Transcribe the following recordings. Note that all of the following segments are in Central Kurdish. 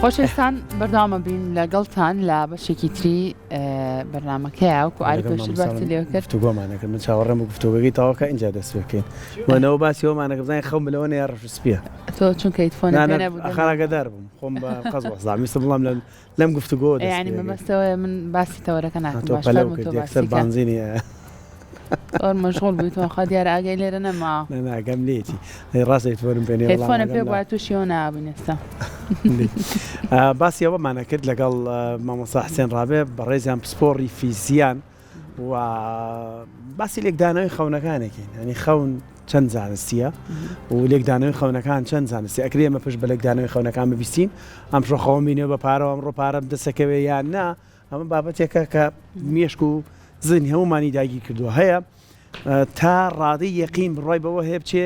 خۆشەویستان بەردەوامە بین لەگەڵتان لە بەشێکی تری بەرنامەکەیە وەکو ئاری پێشتر باسی لێ کرد گفتوگۆمانەکە من چاوەڕێم بۆ گفتوگۆکەی تەواوکە ئینجا دەست پێ بکەین وەنەوە باسی ئەومانەکە بزانین خەوم لەوە نەیە ڕەش و سپیە تۆ چونکە هیتفۆنت نا پێ نا نەبوو ئاخر ئاگادار بووم خۆم بە قەز وەستام ویستم بڵام لە لەم گفتوگۆوە دەست یانی پێ بکەین. مەبەستەوەیە من باسی تەوەرەکە ناکەم تۆ باش پەلەو فەرموو کرد تۆ یەکسەر باسی کە بانزینی زۆر مەشغوڵ بووی تۆ خوا دیارە ئاگای لێرە نەما. نا نا ئاگام لێیەتی ئەی ڕاستە هیتفۆنم پێ نییە بەڵام هێدفۆنە ئاگام پێ لە بوایە تووشی ئەوە نابووین ئێستا. باسی ئەوەمان ئەکرد لەگەڵ مامۆستا حسێن ڕابێ بەڕێزیان پسپۆڕی فیزیان و باسی لێکدانەوەی خەونەکانێکین ینی خەون چەند زانستیە و لێکدانەوەی خەونەکان چەند زانستی ئەکرێ ئێمە پشت بە لێکدانەوەی خەونەکان ببیستین ئەمشۆ خەوم بینێ بە پارەوە ئەمڕۆ پارەم دەسەکەوێ یان نا ئەمە بابەتێکە کە مێشک و زهنی هەمومانی داگیر کردووە هەیە تا ڕادەی یەقین بڕای بەوە هەیە بچێ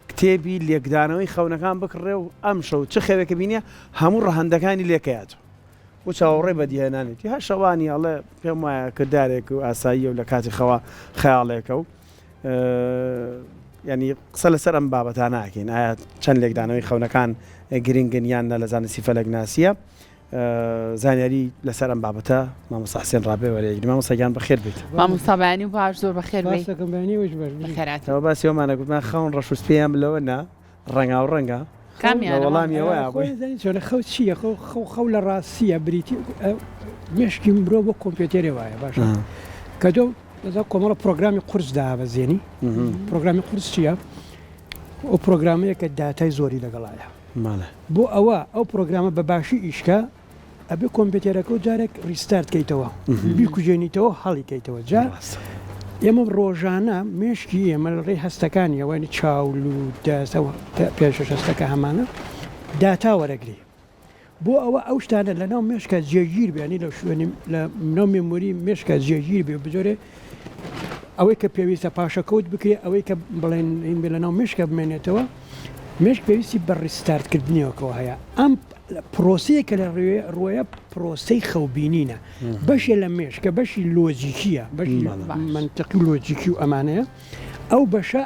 کتێبی لێکدانەوەی خەونەکان بکڕێ و ئەمشەو چ خەوێکە بینیە هەموو ڕەهەندەکانی لێکەیاتەوە و چاوەڕێی بەدیهێنانێتی هەر شەوانی ئەڵێ پێم وایە کردارێک و ئاساییە و لە کاتی خەوا خەیاڵێکە و ینی قسە لەسەر ئەم بابەتانە ئەکەین ئایا چەند لێکدانەوەی خەونەکان گرنگن یان نە لە زانستی فەلەکناسیە زانیاری لەسەر ئەم بابەتە مامۆستا حسێن ڕابێ وەرەیگری مامۆستا گیان بەخێر بێیت. مامۆستا بەیانی و باش زۆر بەخێر بێی. سپاس دەکەم بەیانی وەش باش بژی. بەخێرهاتی. باسی ئەومانە گوتمان خەون ڕەش و سپییان لەوە نا ڕەنگاو ڕەنگە کامیانە لە وەڵامی مامۆستا؟ ئەوەیا خۆی بووی. زانی چۆنە خەو چییە خەو خەو خەو لە ڕاستیە بریتی مێشکی مرۆ وەک کۆمپیوتێرێ وایە باشە کە تۆ لەگەڵ کۆمەڵە پرۆگرامی قورس دابەزێنی پرۆگرامی قورس چییە ئەو پرۆگرامەیە کە داتای زۆری لەگەڵایە بۆ ئەوە ئەو پرۆگرامە بە باشی ئیشکا ئەبێ کۆمپیوتێرەکە و جارێک restart کەیتەوە بیکوژێنیتەوە هەڵی کەیتەوە جا ئێمە ڕۆژانە مێشکی ئێمە لە ڕێی هەستەکانیەوە یانی چاو لوت دەست ئەو پێنج شەش هەستەکە هەمانە داتا وەرەگری بۆ ئەوە ئەو شتانە لە ناو مێشکا جێگیر بێ ینی لە شوێنی لە ناو memory مێشکا جێگیر بێ بجۆرێ ئەوەی کە پێویستە پاشەکەوت بکرێ ئەوەی کە بڵێن هین بێ لە ناو مێشکا بمێنێتەوە مێشک پێویستی بە restart کردنیەکەوە هەیە ئەم پرۆسەیە کە لە ڕووەیە پرۆسەی خەوبینینە بەشێ لە مێشک کە بەشی لۆجیکیە بەشی مەنتقی و لۆجیکی و ئەمانەیە ئەو بەشە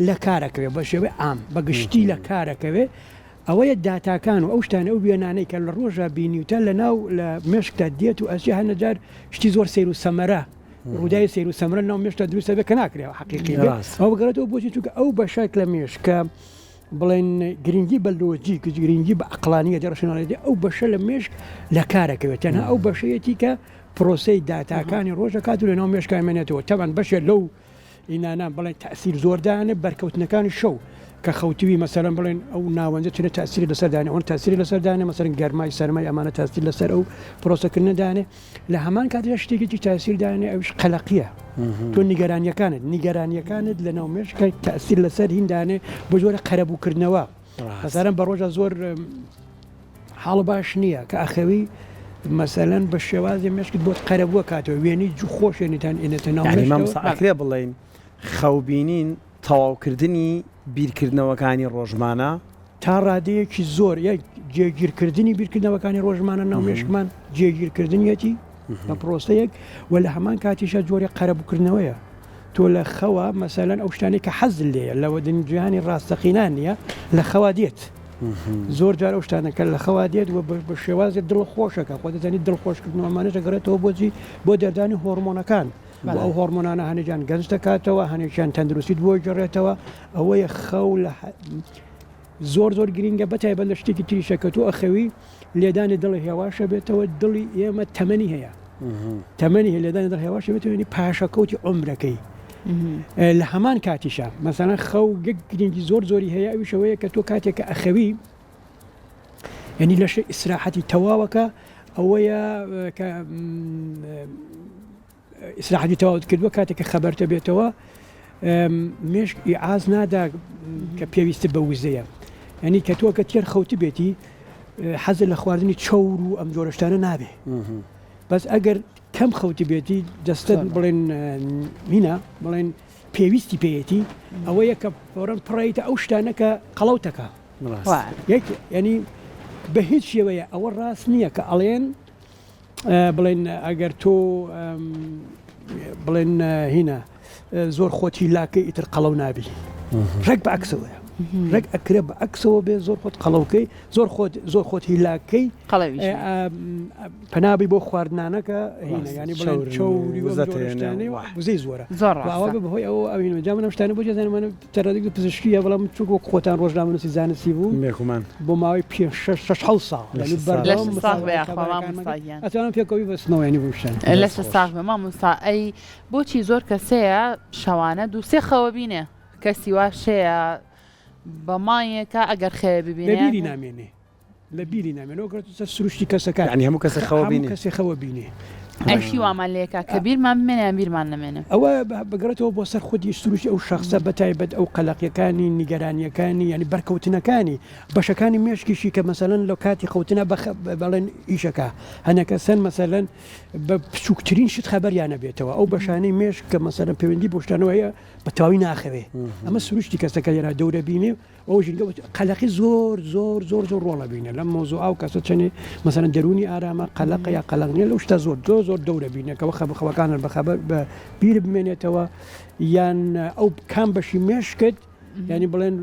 لە کارەکەوێ بە شێوەی عام بە گشتی لە کارەکەوێ ئەوەیە داتاکان و ئەو شتانە ئەو وێنانەی کە لە ڕۆژا بینیوتە لە ناو لە مێشکتا دێت و ئەچێ هەنە جار شتی زۆر سەیر و سەمەرە ڕووداوی سەیر و سەمەرە ناو مێشکتا دروست دەبێت کە ناکرێ حەقیقی بێ ئەوە بگەڕێتەوە بۆچی چونکە ئەو بەشە لە مێشک کە بڵێن گرنگی بە لۆجیک گرنگی بە عەقڵانیەت ڕەشناڵێتی ئەو بەشە لە مێشک لە کارەکەوێت تەنها ئەو بەشەیەتی کە پرۆسەی داتاکانی ڕۆژەکات و لە ناو مێشکا مێنێتەوە تەبعەن بەشێ لەو ئینانە بڵێن تەئسیر زۆر دانێ بەرکەوتنەکانی شەو کە خەوتوی مەسەلەن بڵێن ئەو ناوەنجە چنە تەئسیری لەسەر دانێ ئەوەن تەئسیری لەسەر دانێ مەسەلەن گەرمای سەرمای ئەمانە تەئسیر لەسەر ئەو پرۆسەکردنە دانێ لە هەمان کاتیشا شتێکی تری تەئسیر دانێ ئەویش قەلەقیە تۆ نیگەرانیەکانت نیگەرانیەکانت لە ناو مێشکە تەئسیر لەسەر هین دانێ بۆ جۆرە قەرەبووکردنەوە مەسەلەن بە ڕۆژە زۆر حاڵ باش نییە کە ئەخەوی مەسەلەن بە شێوازی مێشکت بۆت قەرەبووە کاتەوە وێنەی جو خۆشێنیتان ئێنێتە ناو یانی مێشکەوە. مامۆستا ئەکرێ بڵێین خەوبینین تەواوکردنی بیرکردنەوەکانی ڕۆژمانە؟ تا ڕادەیەکی زۆر یەک جێگیرکردنی بیرکردنەوەکانی ڕۆژمانە ناو مێشکمان جێگیرکردنیەتی بە پرۆسەیەک و لە هەمان کاتیشا جۆرێک قەرەبووکردنەوەیە تۆ لە خەوا مەسەلەن ئەو شتانەی کە حەزت لێیە لە جیهانی ڕاستەقینە نییە لە خەوا دێت زۆر جار ئەو شتانە کە لە خەوا دێت و بە شێوازێک دڵ خۆشەکە خۆ دەزانی دڵ خۆشکردن ئەمانەش دەگەڕێتەوە بۆچی بۆ دەردانی هۆرمۆنەکان ئەو هۆرمۆنانە هەنێکیان گەنج دەکاتەوە هەنێکیان تەندروستیت بۆ گەڕێتەوە ئەوەیە خەو لە زۆر زۆر گرینگە بەتایبەت لە شتێکی تریشە کە تۆ ئەخەوی لێدانی دڵ هێواشە بێتەوە دڵی ئێمە تەمەنی هەیە تەمەنی هەیە لێدانی دڵ هێواشە بێتەوە یعنی پاشەکەوتی عمرەکەی لە هەمان کاتیشە مەسەلەن خەو یەک گرنگی زۆر زۆری هەیە ئەویشەوەیە کە تۆ کاتێک کە ئەخەوی یعنی لەشە ئیسراحەتی تەواوەکە ئەوەیە کە ئیسراحەتی تەواوت کردووە کاتێک کە خەبەرتە بێتەوە مێشک ئیعاز نادا کە پێویستە بە وزەیە ینی کە تۆ کە تێر خەوت بێتی حەزە لە خواردنی چەور و ئەم جۆرەشتانە نابێ بەس ئەگەر کەم خەوتی بێتی دەستت بڵێن هینا بڵێن پێویستی پێیەتی ئەوەیە کە فۆرەن پڕیتە ئەو شتانە کە قەڵەوتەکە یەک ینی بە هیچ شێوەیە ئەوە ڕاست نییە کە ئەڵێن بڵێن ئەگەر تۆ بڵێن هینە زۆر خۆتی لاکەی ئیتر قەڵەو نابی ڕێک بە عەکسەوەیە. ڕێک ئەکرێ بە عەکسەوە بێ زۆر خۆت قەڵەوکەی زۆر خۆت زۆر خۆت هیلاکەی قەڵەویش پەنابی بۆ خواردنانەکە هینە ینی بڵێن چەوری و شتانەی وزەی زۆرە زۆر ڕاستە بەهۆی ئەوە ئەوینە جا من ئەم شتانە بۆ جێزانم تەرەدێک پزیشکی یا بەڵام چونکە وەک خۆتان ڕۆژنامەنووسی زانستی بوو بێگومان بۆ ماوەی پێ شەش شەش حەوت ساڵ یعنی بەردەوام لەشت ساغ بێ یاخوا مامۆستا گیان ئەتوانم پێکەوەی بەستنەوە یعنی بۆ شتانە لەشت ساغ بێ مامۆستا ئەی بۆچی زۆر کەسەیە شەوانە دوو سێ خەوە بینێ کەسی واش هەیە بە مانگێکە ئەگەر خەوێ ببینێ لە بیری نامێنێ لە بیری نامێنێ ئەو سەر سروشتی کەسەکە یعنی هەموو کەسێک خەوە بینێ کەسێ خەوە بینێ ئەی چی وامان لێکا کە بیرمان بمێنێ یان بیرمان نەمێنێ؟ ئەوە بگەڕێتەوە بۆ سەر خودی سروشتی ئەو شەخسە بە تایبەت ئەو قەلەقیەکانی نیگەرانیەکانی یعنی بەرکەوتنەکانی بەشەکانی مێشکیشی کە مەسەلەن لە کاتی خەوتنە بەڵێن ئیشەکە هەنەکە سەن مەسەلەن بە بچووکترین شت خەبەریانە بێتەوە ئەو بەشانەی مێشک کە مەسەلەن پەیوەندی بۆ شتانەوە هەیە بە تەواوی ناخەوێ ئەمە سروشتی کەسەکە لێرە دەورە بینێ ئەو ژینگە قەلەقی زۆر زۆر زۆر زۆر ڕۆڵە بینە لەم مۆزوع ئەو کەسە چەنێ مەسەلەن دەروونی ئارامە قەلەقە یا قەلەق نییە لەو شتە زۆر زۆر زۆر دەورە بینە کەەوە خەبە خەوەکانن بە خەبەر بە بیر بمێنێتەوە یان ئەو کام بەشی مێشکت ینی بڵێن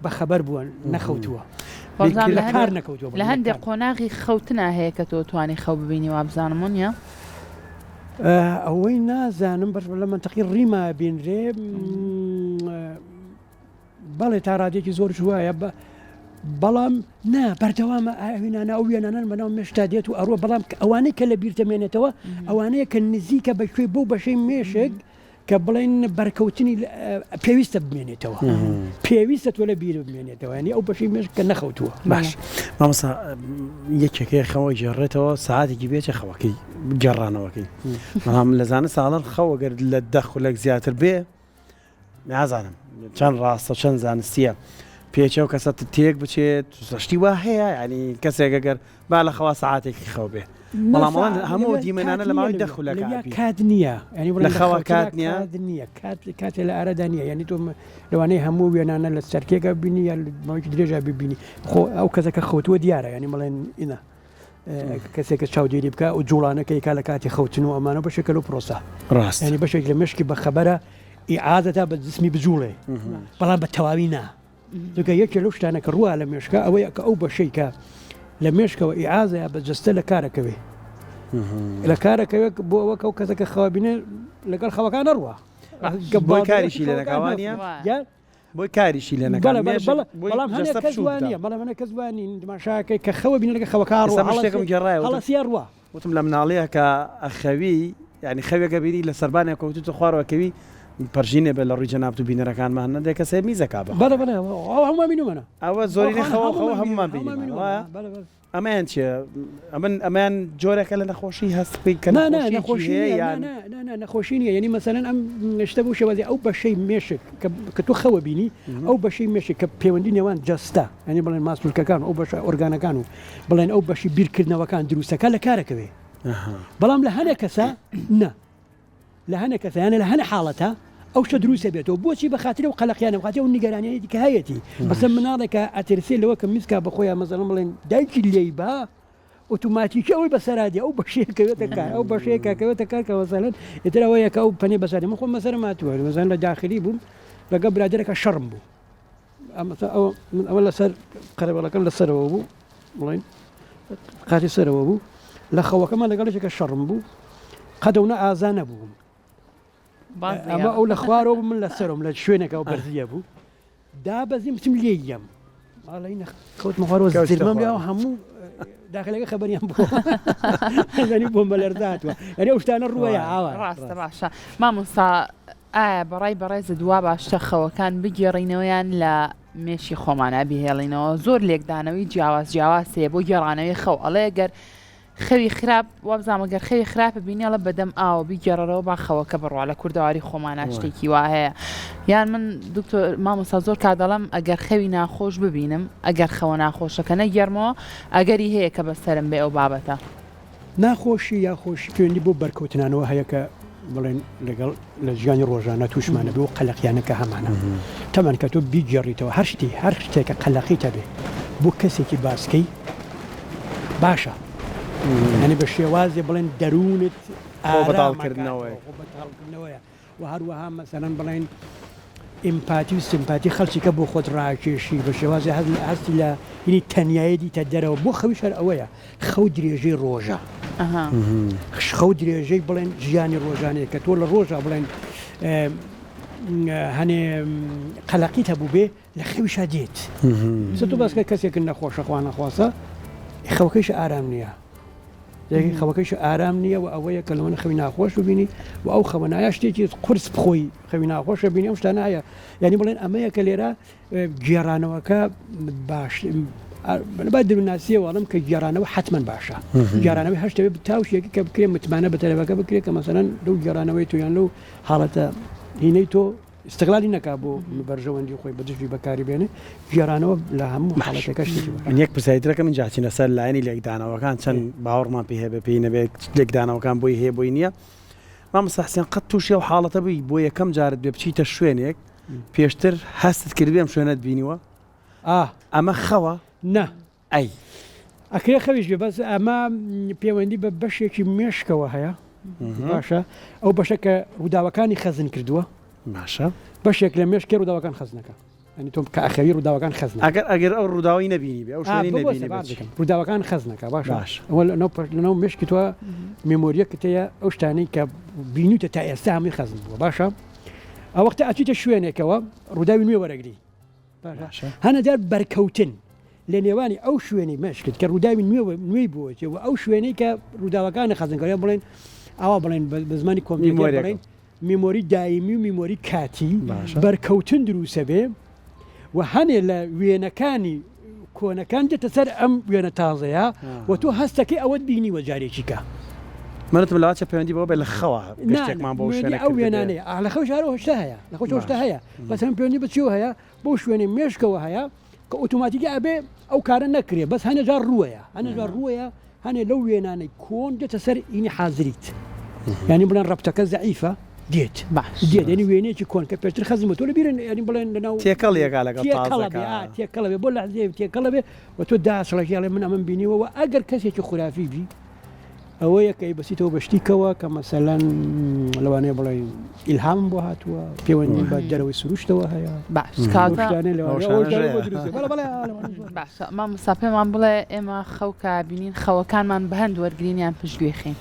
بە خەبەر بووە نەخەوتووە کار نەکەوتووە لە هەندێک قۆناغی خەوتنا هەیە کە تۆ توانی خەو ببینی وابزانم نیە ئەوەی نازانم بەس لە منتەقی ڕیما بینرێ بەڵێ تا ڕادەیەکی زۆریش وایە بە بەڵام نا بەردەوامە ئاوینانە ئەو وێنانەن بەناو مێشتا دێت و ئەڕوە بەڵام ئەوانەی کە لە بیرتەمێنێتەوە ئەوانەیە کە نزیکە بە کوێ بۆ بەشەی مێشک کە بڵێن بەرکەوتنی پێویستە بمێنێتەوە پێویستە تۆ لە بیر بمێنێتەوە ینی ئەو بەشەی مێشک کە نەخەوتووە باش مامۆستا یەکێکەیە خەوە گێڕێتەوە ساعتێکی بێچە خەوەکەی گێڕانەوەکەی بەڵام لە زانست ساڵەن خەوە گەر لە دە خولەک زیاتر بێ نازانم چەند ڕاستە چەند زانستیە پێچە و کەسە تێک بچێت شتی وا هەیە ینی کەسێک گەر با لە خەوا سەعاتێکی خەو بێ بەڵام ئەوان هەموو دیمەنانە لە ماوەی دە خولەکە کات نییە ینی لە خەوا کات نییە نییە کات کاتێ لە ئارەدا نییە ینی تۆ لەوانەیە هەموو وێنانە لە سەرکێکە بینی یا ماوەیەکی درێژە ببینی خۆ ئەو کەسەکە خەوتووە دیارە ینی بڵێن ئینە کەسێکە چاودێری بکە و جوڵانەکەی کا لە کاتی خەوتن و ئەمانە بەشێکە لەو پرۆسە ڕاست ینی بەشێک لە مشکی بە خەبەرە ئیعادەتا بە جسمی بجوڵێ بەڵام بە تەواوی نا چونکە یەکێ لەو شتانە کە ڕووە لە مێشکە ئەوەیە کە ئەو بەشەی کە لە مێشکەوە ئیعازەیە بە جەستە لە کارەکەوێ لە کارەکەوێت بۆ ئەوە کە ئەو کەسەکە خەوە بینێ لەگەڵ خەوەکان نەڕوە بۆی کاریشی لێ نەکاوانە بۆی کاریشی لێ نەکا بەڵێ بەڵێ مێشک بەڵێ بۆی بەڵام هەنێک جەستە کەس پشوو وا بدا نییە بەڵام هەنێک کەس وا نین تماشاکەی کە خەوە بینە لەگە خەوەکە ڕوا ئێستا من شتێکم هەڵەسێ گێڕایەوە وتم هەڵەسیە ڕوا وتم لە مناڵیە کە ئەخەوی یانی خەوێکە بینی لە سەربانێک کەوتوتە خوارەوە کەوی پەرژینێ بێ لە ڕووی جەنابت و بینەرەکانمان نەدێ کەسێ میزەکا بە بەڵێ خۆیا بەڵێ ئەوە هەموومان بینیومانە ئەوە ئەوە زۆرینەی خانە خەوە خەوە هەموومان هەموومان هەموومان بینیمان بینیومانە وایە بەڵێ بەڵێ ئەمەیان چیە ئەمن ئەمەیان جۆرێکە لە نەخۆشی هەست بکەی کە نا نا نەخۆشیەکی نەخۆشی هەیە نییە نا یان نا نا نا نەخۆشی نییە یعنی مەسەلەن ئەم شتە بەو شێوازی ئەو بەشەی مێشک کە کە تۆ خەوە بینی ئەو بەشەی مێشک کە پەیوەندی نێوان جەستە یعنی بڵێن ماسولکەکان و ئەو بەشە ئۆرگانەکان و بڵێن ئەو بەشی بیرکردنەوەکان دروستەکە لە کارەکەوێ ئەها. بەڵام لە هەنێک کەسە نا لە هەنێک کەسە یانە لە هەنێ حاڵەتە ئەو شتە دروستە بێتەوە بۆچی بە خاتری ئەو قەلەقیانە بە خاتری ئەو نیگەرانیانەی کە هەیەتی مەسەلەن مناڵێکە ئەترسێ لەوە کە میزکا بە خۆیان مەسەلەن بڵێن دایکی لێی با ئۆتۆماتیکی ئەوەی بەسەرا دێ ئەو بەشەیە کەوێتە کار ئەو بەشەیە کە کەوێتە کار کە مەسەلەن ئیتر ئەوەیە کە ئەو پەنێ بەسەر من خۆم مەسەلەم هاتووە مەسەلەن لە داخلی بووم لەگەڵ برادەرەکە شەڕم بوو ئەوە من ئەوە لەسەر قەرەبەڵەکەم لەسەرەوە بوو بڵین قاتی سەرەوە بوو لە خەوەکەمان لەگەڵ یەکێکە شەڕم بوو قەدەونە ئازا نەبووم ئەمە ئەو لە خوارەوە بوو من لە سەرم لە شوێنێکەوە بەرزیە بوو دابەزیم بچم لێ یەم ماڵی کەوتمە خوارەوە زرمەم لێ هەموو داخلەکە خەبەریان بوو زانی بۆم بەلەرزە هاتووە یعنی ئەو شتانە ڕووەیە ئاوا ڕاستە باشە مامۆستا ئایا بەڕای بەڕێزت وا باشترە خەوەکان بگێڕینەوە یان لە مێشکی خۆمانا بیهێڵینەوە؟ زۆر لێکدانەوەی جیاواز جیاواز هەیە بۆ گێڕانەوەی خەو ئەڵێ گەر خەوی خراپ وابزانم گەر خەوی خراپ بینی ئەڵێ بەدەم ئاوە بیگێڕەرەوە با خەوەکە بڕوا لە کوردەواری خۆمانا شتێکی وا هەیە یان من دکتۆر مامۆستا زۆر کات دەڵێم ئەگەر خەوی ناخۆش ببینم ئەگەر خەوە ناخۆشەکە نەگێڕمەوە ئەگەری هەیە کە بەسەرم بێ ئەو بابەتە. ناخۆشی یا خۆشی پەیوەندی بەو بەرکەوتنانەوە هەیە کە بڵێن لەگەڵ لە ژیانی ڕۆژانە تووشمانە بێ و قەلەقیانە کە هەمانە تەمان کە تۆ بیگێڕیتەوە هەر شتی هەر شتێکە قەلەقیت هەبێ بۆ کەسێکی باسکەی باشە یعنی بە شێوازێ بڵێن دەروونت خۆ بەتاڵکردنەوەیە. خۆ بەتاڵکردنەوەیە و هەروەها مەسەلەن بڵێن. ئیمپاتی و سیمپاتی خەڵکیکە بۆ خۆت ڕاکێشی بە شێوازی هەست لە هەستی لە هینی تەنیایی دیتە دەرەوە بۆ خەویش هەر ئەوەیە خەو درێژەی ڕۆژە خەو درێژەی بڵێن ژیانی ڕۆژانەیە کە تۆ لە ڕۆژا بڵێن هەنێ قەلەقیت هەبوو بێ لە خەویشا دێت سە تۆ باسکە کەسێک نەخۆشە خوا نەخواستە خەوەکەیش ئارام نییە خەوەکەیش ئارام نییە و ئەوەیە کە لەوەنە خەوی ناخۆش ببینی و ئەو خەوە نایە شتێکی قورس بخۆی خەوی ناخۆشە بینی ئەم شتانە هەیە یعنی بڵێن ئەمەیە کە لێرە گێڕانەوەکە باش با دروونناسیەوە ئەڵم کە گێڕانەوە حتمما باشە گێڕانەوەی هەشتەوێ تاوشێکی کە بکرێ متمانە بە تەلەبەکە بکرێت کە مەسەلەن لەو گێڕانەوەی تو یان لەو حاڵەتە هینەی تۆ ئیستغلالی نەکا بۆ بەرژەوەندی خۆی بە دژی بەکاری بێنێ گێڕانەوە لە هەموو حاڵەتەکە شتێکی باشە. من یەک پرسیاری ترەکەم ئینجا ئەچینە سەر لایەنی لێکدانەوەکان چەند باوەڕمان پێی هەبێ پێی نەبێ لێکدانەوەکان بۆی هەیە بۆی نییە مامۆستا حسێن قەت تووشی ئەو حاڵەتە بووی بۆ یەکەم جارت بێ بچیتە شوێنێک پێشتر هەستت کردبێ ئەم شوێنەت بینیوە ئا ئەمە خەوە؟ نا. ئەی. ئەکرێ خەویش بێ بەس ئەمە پەیوەندی بە بەشێکی مێشکەوە هەیە باشە ئەو بەشە کە ڕووداوەکانی خەزن کردووە باشە بەشێک لە مێشکی ڕووداوەکان خەزنەکە ئەنی تۆ کە ئەخەوی ڕووداوەکان خەزنە ئەگەر ئەگەر ئەو ڕووداوی نەبینی بێ ئەو شوێنی نەبینی بێ چی؟ ڕووداوەکان خەزنەکە باشە باش ئەوە لەناو لەناو مێشکی تۆ مێمۆریەکت هەیە ئەو شتانەی کە بینیوتە تا ئێستا هەمووی خەزن بووە باشە ئەو وەختە ئەچیتە شوێنێکەوە ڕووداوی نوێ وەرەگری باشە هەنە جار بەرکەوتن لە نێوانی ئەو شوێنەی مەشکت کە ڕووداوی نوێ نوێی بۆچێ و ئەو شوێنەی کە ڕووداوەکانی خەزنکەیان بڵێن ئاوا بڵێن بە زمانی کۆمپیوتەر بڵێن میمۆری دایمی و میمۆری کاتی بەرکەوتن دروسە بێ و هەنێ لە وێنەکانی کۆنەکان دێتە سەر ئەم وێنە تازەیە و تۆ هەستەکەی ئەوەت بینیوە جارێکی کە. منتم لەوە چە پەیوەندی بەوە بێ لە خەوە گەشتێکمان بۆ شوێنە ئەو وێنانەیە لە خەوش هەر ئەو شتە هەیە لە خەوش ئەو شتە هەیە بەس هەم پەیوەندی بە چیەوە هەیە بەو شوێنەی مێشکەوە هەیە کە ئۆتۆماتیکی ئەبێ ئەو کارە نەکرێ بەس هەنێ جار ڕووەیە هەنێ جار ڕووەیە هەنێ لەو وێنانەی کۆن دێتە سەر ئینی حازریت یعنی بڵێن ڕەبتەکە زەعیفە دێت باش دێت یعنی وێنەیەکی کۆن کە پێشتر خەزم بە تۆ لە بیرن یعنی بڵێن لەناو تێکەڵ یەکا لەگەڵ تێکەڵە بێ تازەکە ئا تێکەڵە بێ بۆ لەحزەیە تێکەڵە بێ و تۆ داچڵەکی ئەڵێ من ئەمەم بینیوە و ئەگەر کەسێکی خورافی بی ئەوەیە کە ئەیبەستیتەوە بە شتیکەوە کە مەسەلەن لەوانەیە بڵێ ئیلهامم بۆ هاتووە پەیوەندی بە دەرەوەی سروشتەوە هەیە باش کاکە باشە مامۆستا پێمان بڵێ ئێمە خەوکە بینین خەوەکانمان بە هەند وەرگرین یان پشتگوێ خەین؟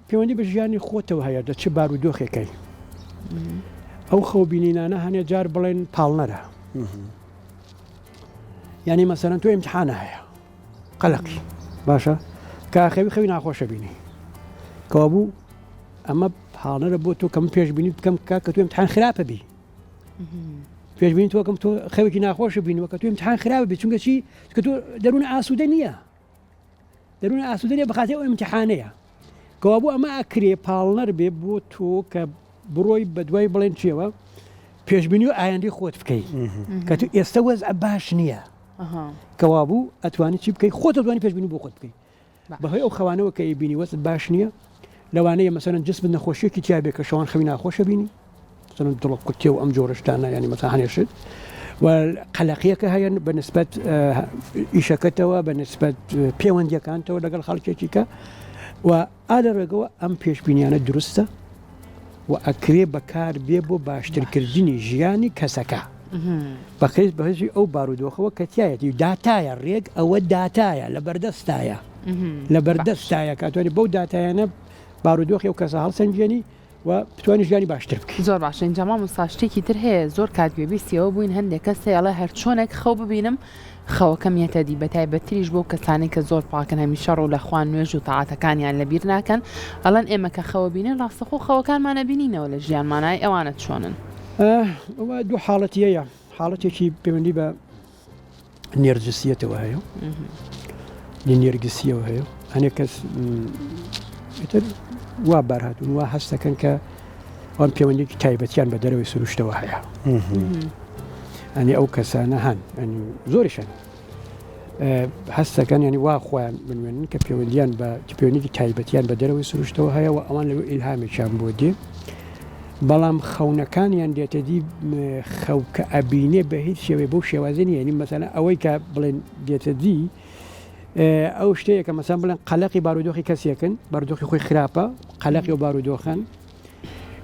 پەیوەندی بە ژیانی خۆتەوە هەیە دە چ بارودۆخێکەی ئەو خەو بینینانە هەنێ جار بڵێن پاڵنەرە یعنی مەسەرەن تۆ ئیمتحانە هەیە قەلەقی باشە کە خەوی خەوی ناخۆشە بینی کەوابوو ئەمە پاڵنەرە بۆ تۆ کە من پێشبینی بکەم کە کە تۆ امتحان خراپە بی پێشبینی تۆ کەم تۆ خەوێکی ناخۆشە بینەوە کە تۆ امتحان خراپە بی چونکە چی کە تۆ دەروون ئاسوودە نییە دەروون ئاسوودە نییە بەخاتی ئەو امتحانەیە کەوابوو ئەمە ئەکرێ پاڵنەر بێ بۆ تۆ کە بڕۆی بەدوای بڵێن چیەوە پێشبینی و ئایندەی خۆت بکەی کە تو ئێستا وەزع باش نییە کەوابوو ئەتوانی چی بکەی خۆت ئەتوانی پێشبینی بۆ خۆت بکەی بەهۆی ئەو خەوانەوە کە ئەیبینی وەزعت باش نییە لەوانەیە مەسەلەن جسمت نەخۆشیەکی تیا بێ کە شەوان خەوی ناخۆشە بینی مەسەلەن دڵە قوتێ و ئەم جۆرە شتانە یانی مەسەلەن هەنێ شت و قەلەقیەکە هەیە بە نسبەت ئیشەکەتەوە بە نسبەت پەیوەندیەکانتەوە لەگەڵ خەڵکێکی کە و ئا لە ڕێگەوە ئەم پێشبینیانە دروستە و ئەکرێ بەکار بێ بۆ باشترکردنی ژیانی کەسەکە بەخێز بەهێزی ئەو بارودۆخەوە کە تایەتی داتایە ڕێک ئەوە داتایە لە بەردەستایە لە بەردەستایە کاتوانی بەو داتایانە بارودۆخی ئەو کەسە هەڵسەنگێنی و بتوانی ژیانی باشتر بکەی. زۆر باشە ئینجا مامۆستا شتێکی تر هەیە زۆر کات گوێبیستی ئەوە بووین هەندێک کەس هەیە ئەڵێ هەرچۆنێک خەو ببینم خەوەکەم یەتە دی بەتایبەتتریش بۆ کەسانەی کە زۆر پاکن هەمیشە ڕوو لە خوان نوێژ و تاعەتەکانیان لەبیر ناکەن ئەڵێن ئێمە کە خەوە بینین ڕاستەخۆ خەوەکانمان ئەبینینەوە لە ژیانمانا ئەی ئەوانە چۆنن؟ ئەوە دوو حاڵەتی هەیە حاڵەتێکی پەیوەندی بە نێرجسیەتەوە هەیە لە نێرگسیەوە هەیە هەنێک کەس ئیتر وا بارهاتون وا هەستەکەن کە ئەم پەیوەندێکی تایبەتیان بە دەرەوەی سروشتەوە هەیە ئەنی ئەو کەسانە هەن ئەنی زۆریشن هەستەکەن ینی وا خۆیان بنوێنن کە پەیوەندیان بە پەیوەندێکی تایبەتیان بە دەرەوەی سروشتەوە هەیە و ئەوان لەوێ ئیلهامێکیان بۆ دێ بەڵام خەونەکانیان دێتە دی خەو کە ئەبینێ بە هیچ شێوەی بەو شێوازە نییە یعنی مەسەلەن ئەوەی کە بڵێن دێتە دی ئەو شتەیە کە مەسەلەن بڵێن قەلەقی بارودۆخی کەسێکن بارودۆخی خۆی خراپە قەلەقی و بارودۆخن.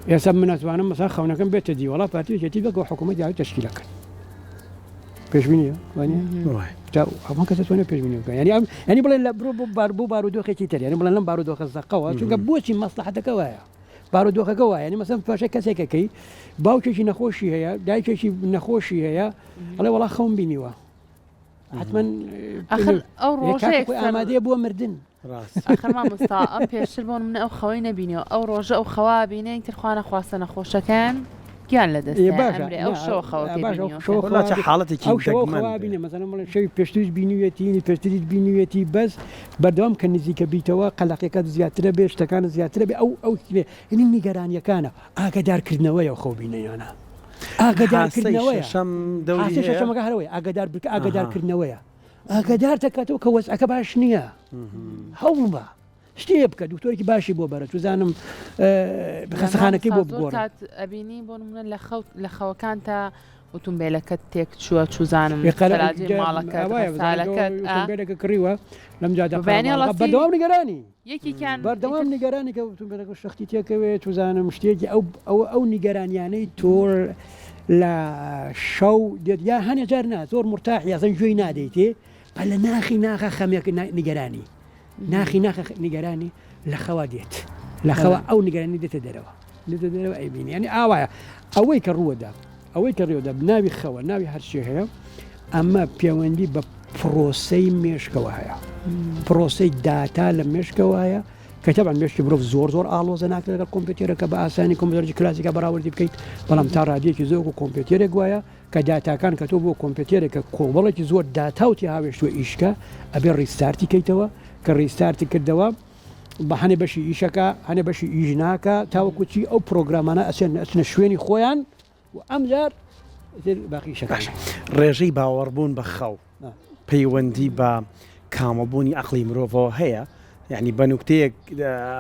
ئێستا من ئەتوانم مەسا خەونەکەم بێتە دی وەڵا پارتی یەکێتی بەگەوە حکوومەت یاوی تەشکیلەکەن پێشبینیە وانە تا هەموو کەس دەتوانێت پێشبینی بکە یعنی ئەم یعنی بڵێن لە برۆ بۆ بار بۆ بارودۆخێکی تر یعنی بڵێن لەم بارودۆخە زەقەوە چونکە بۆچی مەسلحەتەکە وایە بارودۆخەکە وایە یعنی مەسەن پاشە کەسێکەکەی باوکێکی نەخۆشی هەیە دایکێکی نەخۆشی هەیە ئەڵێ وەڵا خەوم بینیوە حتمما ئەخر ئەو ڕۆژەیەک ئامادەیە بۆ مردن ئەخر مامۆستا ئەم پێشتر بۆ منە ئەو خەوەی نەبینیەوە ئەو ڕۆژە ئەو خەوا بینێ ئیتر خوا نەخواستە نەخۆشەکەیان گیان لەدەست ئێ دایە باشە ئەمرێ ئەو نا شەوە خەوەکەی باشە ئەو بینیوە شەوە وەڵا خەوا چ بی حاڵەتێکی ئەو شەوە دەگمەن خەوا بێ. بینێ مەسەلەن بڵێن شەوی پێشتریش بینیوێتی هینی پێشتریش بینیوێتی بەس بەردەوام کە نزیکە بیتەوە قەلەقیەکەت زیاترە بێ شتەکانت زیاترە بێ ئەو ئەو هینی نیگەرانیەکانە ئاگەدارکردنەوەیە خەو بینینانە حاسەی ئاگەدارکردنەوەیە شەشەم دەوری حاسەی هەیە؟ شەشەمەکە هەرەوەیە ئاگەدار ئەها. ئاگەدارکردنەوەیە ئاگادار دەکاتەوە کە وەزعەکە باش نییە هەوڵ بە شتێ بکە دکتۆرێکی باشی بۆ بەرە چزانم خەسەخانەکەی بۆ بگۆڕ کات ئەبینی بۆ منە لە خەوت لە خەوەکان تا ئۆتۆمبیلەکەت تێک چووە چوزانم ماڵەکە ماڵەکە کڕیوە لەم جادە بەردەوام نیگەرانی یەکێکیان بەردەوام نیگەرانی کە ئۆتۆمبیلەکە شەختی تێکەوێت چزانم شتێکی ئەو ئەو ئەو نیگەرانیانەی تۆ لە شەو دێت یا هەنێ جار نا زۆر مرتاح یازن گوێی نادەیتێ بە لە ناخی ناخە خەمێک نیگەرانی ناخی ناخە نیگەرانی لە خەوا دێت لە خەوا ئەو نیگەرانی دێتە دەرەوە دێتە دەرەوە ئەیبینی یعنی ئاوایە ئەوەی کە ڕووەدا ئەوەی کە ڕێوەدا ناوی خەوە ناوی هەرچی هەیە ئەمە پەیوەندی بە پرۆسەی مێشکەوە هەیە پرۆسەی داتا لە مێشکەوە هەیە کە تەبعەن مێشکی مرۆڤ زۆر زۆر ئاڵۆزە ناکرێت لەگەڵ کۆمپیوتێرەکە بە ئاسانی کۆمپیوتەرێکی کلاسیکە بەراوردی بکەیت بەڵام تا ڕادەیەکی زۆر وەکو کۆمپیوتێرێک وایە کە داتاکان کە تۆ بۆ کۆمپیوتێرێک کە کۆمەڵێکی زۆر داتا و تێهاوێشتووە ئیشکە ئەبێ restart ی کەیتەوە کە restart ی کردەوە بە هەنێ بەشی ئیشەکە هەنێ بەشی ئیش ناکە تاوەکو چی ئەو پرۆگرامانە ئەچێن ئەچنە شوێنی خۆیان و ئەمجار ئیتر باقی ئیشەکان. باشە ڕێژەی باوەڕبوون بە خەو پەیوەندی بە کامڵبوونی عەقڵی مرۆڤەوە هەیە؟ یعنی بە نوکتەیەک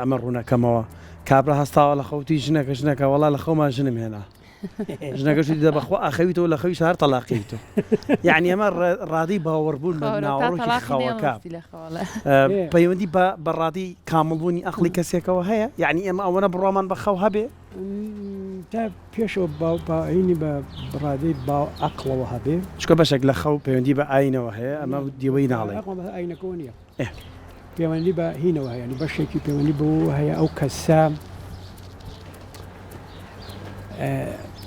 ئەمە ڕوونەکەمەوە کابرا هەستاوە لە خەوتی ژنەکە ژنەکە وەڵا لە خەوما ژنم هێنا ژنەکەش وتی دە بەخوا ئاخەویتەوە لە خەوی شار تەلاقی تۆ یعنی ئەمە ڕادەی باوەڕبوون بە ناوەڕۆکی خەوەکە پەیوەندی بە ڕادەی کامڵبوونی ئەقڵی کەسێکەوە هەیە یعنی ئێمە ئەوەنە بڕوامان بە خەو هەبێ تا پێشەوە باوەڕی بە ڕادەی باو عەقڵەوە هەبێ. چونکە بەشێک لە خەو پەیوەندی بە ئاینەوە هەیە ئەمە دیوەی ناڵێین. عەقڵ بە ئاینەکەوە نییە پەیوەندی بە هینەوە هەیە یانی بەشێکی پەیوەندی بەوەوە هەیە ئەو کەسە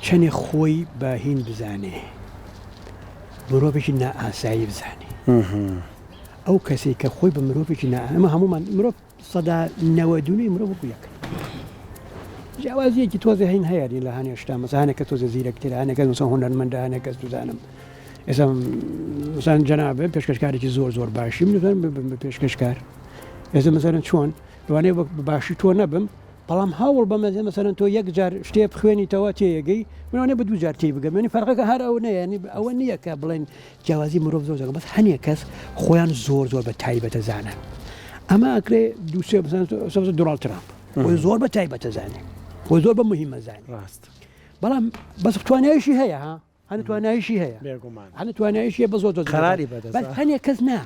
چەنێ خۆی بە هین بزانێ مرۆڤێکی نائاسایی بزانێ ئەو کەسێک کە خۆی بە مرۆڤێکی نا ئەمە هەمومان مرۆڤ 99% مرۆڤ وەکو یەکن. جیاوازیەکی تۆزێ هەین هەیە لە هەنێ شتا مەسە هەنێک کە تۆزێ زیرەکترە هەنێک کەس مەسەن هونەرمەندە هەنێک کەس بزانم ئێستا مەسەن جەنابێ پێشکەشکارێکی زۆر زۆر باشی من دەتوانم ببم بە پێشکەشکار ئێستا مەسەلەن چۆن لەوانەیە وەک بە باشی تۆ نەبم بەڵام هەوڵ بە مەزێ مەسەلەن تۆ یەک جار شتێ بخوێنیتەوە تێیەگەی من لەوانەیە بە دوو جار تێی بگەم یعنی فەرقەکە هەر ئەو نەیە یعنی ئەوە نییە کە بڵێن جیاوازی مرۆڤ زۆر زۆرە بەس هەنێک کەس خۆیان زۆر زۆر بە تایبەتە زانن ئەمە ئەکرێ دووسێ بزان دۆناڵد ترامپ خۆی زۆر بە تایبەتە زانێ خۆی زۆر بە مهمە زانێ ڕاست بەڵام بەس توانایشی هەیە ها هەنە توانایشی هەیە بێگومان هەنە توانایشی هەیە بە زۆر زۆر قەراری بەدەستە. بەس هەنێک کەس نا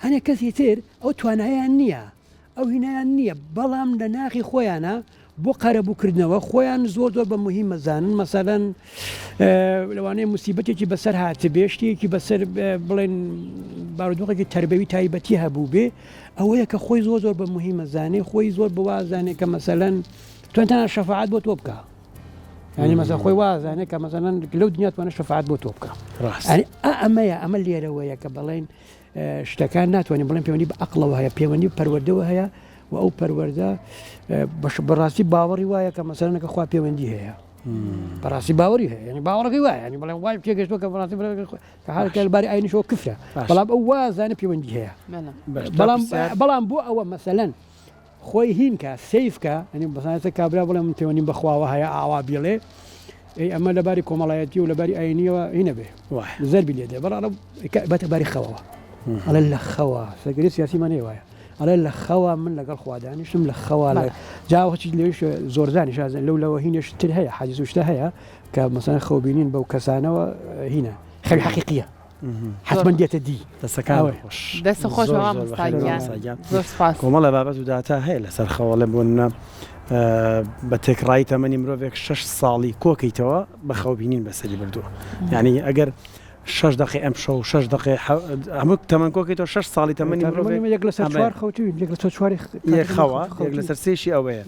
هەنێک کەسی تر ئەو توانایان نییە ئەو هینایان نییە بەڵام لە ناخی خۆیانە بۆ قەرەبووکردنەوە خۆیان زۆر زۆر بە موهیم ئەزانن مەسەلەن لەوانەیە موسیبەتێکی بەسەر هاتبێ شتێکی بەسەر بڵێن بارودۆخێکی تەربەوی تایبەتی هەبوو بێ ئەوەیە کە خۆی زۆر زۆر بە موهیم ئەزانێ خۆی زۆر بوازانێ کە مەسەلەن توانتان شەفاعەت بۆ تۆ بکە یعنی مەسە خۆی وازانێ کە مەسەلەن لەو دنیا توانە شەفاعەت بۆ تۆ بکە ڕاست ئەمەیە ئەمە لێرەوەیە کە بڵێن شتەکان ناتوانین بڵێن پەیوەندی بە عەقڵەوە هەیە پەیوەندی بە پەروەردەوە هەیە و ئەو پەروەردە بەش بەڕاستی باوەڕی وایە کە مەسەلەنەکە خوا پەیوەندی هەیە بەڕاستی باوەڕی هەیە یعنی باوەڕەکەی وایە یعنی بڵێن وای تێگەشتووە کە بەڕاستی کە هەر کە لەباری ئاینیشەوە کفرە بەڵام ئەو وازانە پەیوەندی هەیە بەڵام بەڵام بۆ ئەوە مەسەلەن خۆی هین کە سەیف کە یعنی بەسانێتە کابرا بڵێ من پەیوەندیم بە خواوە هەیە ئاوا بیڵێ ئەی ئەمە لەباری کۆمەڵایەتی و لەباری ئاینیەوە هینە بێ زەربی لێ دێ بەڵام بەتە باری خەوەوە ئەڵێ لە خەوە سەگری سیاسیمان هەیە وایە ئەڵێ لە خەوە من لەگەڵ خوا دانیشتم لە خەوە لە جاوەچی لەویش زۆرزانی شازن لەو لەوە هینێش تر هەیە حەدیث و شتە هەیە کە مەسەلەن خەو بینین بەو کەسانەوە هینە خەوی حەقیقیە. حتمما دێتە دی. دەستەکان خۆش. دەست خۆش مامۆستا گیان. زۆر سپاس. کۆمەڵە بابەت و داتا هەیە لەسەر خەوەڵێ بۆ نمونە بە تێکڕایی تەمەنی مرۆڤێک شەش ساڵی کۆکەیتەوە بە خەوبینین بەسەری بردووە یعنی ئەگەر شەش دقی ئەم شەو شەش دقی هەموو تەمەن کۆکەیتەوە شەش ساڵی تەمەنی مرۆڤێک یەک لەسەر چوار خەوتوین یەک لەسەر چواری یەک خەوە یەک لەسەر سێشی ئەوەیە.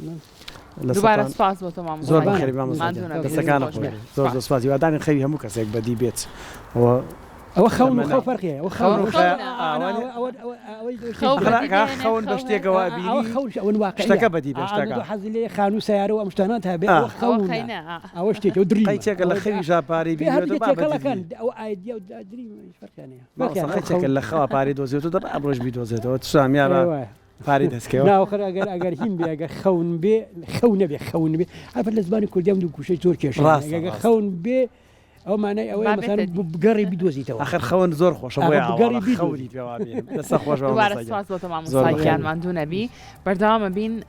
دووبارە سپاس بۆ تۆ مامۆستا زۆر بەخێر مامۆستا دەستەکانت خۆش بێت زۆر زۆر سپاس هیوادارین خەوی هەموو کەسێک بەدی بێت ئەوە ئەوە خەون و خەو فەرقی هەیە ئەوە خەون و خەون بە شتێکەوە ئەوە خەون ئەوە واقع شتەکە بەدی بێت شتەکە حەزی لێ خانوو سەیارە و ئەم شتانە تا بێ ئەوە خەون ئەوە شتێکە و دریم قەیچێکە لە خەوی ژاپاری بینیوە با بەدی ئەو ئایدیا و دریم فەرقیان هەیە قەیچێکە لە خەوا پارەی دۆزیوەتەوە دەبا ئەمڕۆش بیدۆزێتەوە چ رامیارە پارەی دەستکەوە. نا ئاخر ئەگەر ئەگەر هین بێ ئەگەر خەون بێ خەو نەبێ خەون بێ ئەفر لە زمانی کوردی ئەم دوو گوشەی زۆر کێشە ڕاستە، ئەگەر ڕاستە. خەون بێ ئەو مانای ئەوەیە با مەسەلەن بێتە دی. بگەڕێ بیدۆزیتەوە ئاخر خەون زۆر خۆشە بۆیە ئاخر بگەڕێ ئاواڵە بیدۆزی. خەونی پێ وا بێنم دەستە خۆش بە دووبارە مامۆستا گیان. سپاس بۆ تۆ زۆر مامۆستا بەخێر گیان بێی. ماندوو نەبی بەردەوامە بین.